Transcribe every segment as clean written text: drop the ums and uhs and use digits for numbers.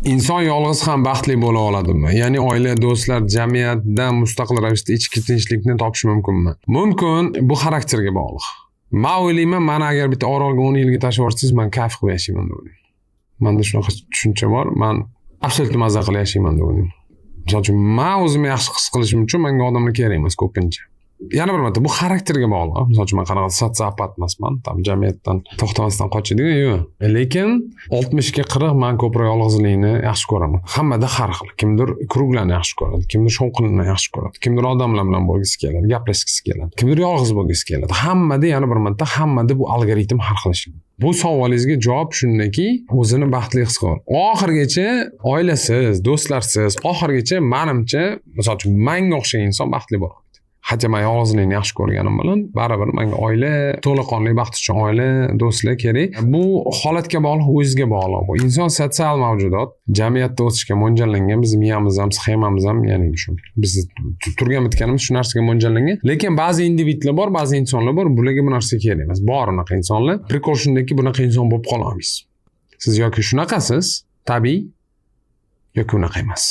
Inson yolg'iz ham baxtli bo'la oladimi? Ya'ni oila, do'stlar, jamiyatdan mustaqil ravishda ichki tinchlikni topish mumkinmi? Mumkin, bu xarakterga bog'liq. Man o'ylayman, mani agar bitta orolga 10 yilga tashlab yuborsangiz, man kayf qilib yashayman deb o'ylayman. Manda shunaqa tushuncha bor, man абсолютно maza qilib yashayman deb o'ylayman. Misol uchun, man o'zimni yaxshi his qilishim uchun menga odamlar kerak emas ko'pincha. Yana bir marta, bu xarakterga bog'liq. Misol uchun, man qanaqa sotsiopат emasman, там jamiyatdan to'xtamasdan qochadigan, yo'q. Lekin 60 ga 40 man ko'proq yolg'izlikni yaxshi ko'raman. Hammada har xil. Kimdir круг larni yaxshi ko'radi, kimdir shovqinni yaxshi ko'radi, kimdir odamlar bilan bo'lgisi keladi, gaplashgisi keladi, kimdir yolg'iz bo'lgisi keladi. Hammada, yana bir marta, hammada bu algoritm har xil ishlaydi. Bu savolingizga javob shundaki, o'zini baxtli his qiladi. Oxirigacha oilasiz, do'stlarsiz, oxirigacha manimcha, misol uchun, manga o'xshagan inson baxtli bo'ladi. Хотя man yolg'izlikni yaxshi ko'rganim bilan, baribir menga oila, to'laqonli baxt uchun oila, do'stlar kerak. Bu holatga bog'liq, o'zizga bog'liq. Bu inson sotsial mavjudot, jamiyatda o'sishga mo'ljallangan, bizni miyamiz ham, sxemamiz ham, ya'ni shu bizni turgan bitganimiz shu narsaga mo'ljallangan. Lekin ba'zi individlar bor, ba'zi insonlar bor, bularga bu narsa kerak emas. Bor unaqa insonlar. Прикол shundaki, bunaqa inson bo'lib qola olmaysiz. Siz yoki shunaqasiz, tabiiy, yoki unaqa emas.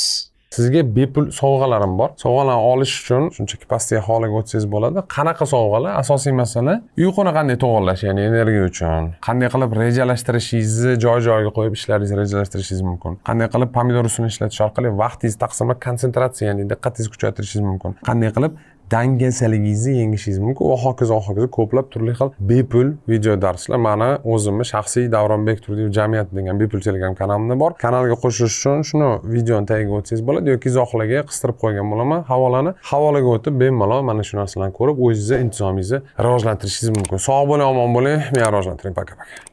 Sizga bepul sovg'alarim bor. Sovg'alarni olish uchun shunchaki pastdagi havolaga o'tsangiz bo'ladi. Qanaqa sovg'alar? Asosiy masala uyquni qanday to'g'irlash, ya'ni energiya uchun. Qanday qilib rejalashtirishingizni joy-joyiga qo'yib ishlaringizni rejalashtirishingiz mumkin. Qanday qilib pomidor usulini ishlatish orqali vaqtingizni taqsimlab, konsentratsiya, ya'ni diqqatingizni kuchaytirishingiz mumkin. Qanday qilib dangasaligingizni yengishingiz mumkin va hokazo, hokazo, ko'plab turli xil bepul video darslar mani o'zimni shaxsiy Davronbek Turdiyev jamiyati degan bepul Telegram kanalimda bor. Kanalga qo'shilish uchun shuni videoni tagiga o'tsangiz bo'ladi yoki izohlarga qistirib qo'ygan bo'laman havolani. Havolaga o'tib, bemalol mana shu narsalarni ko'rib, o'zingizni intizomingizni rivojlantirishingiz mumkin. Sog' bo'ling, omon bo'ling, meni rivojlantiring. Пока, пока.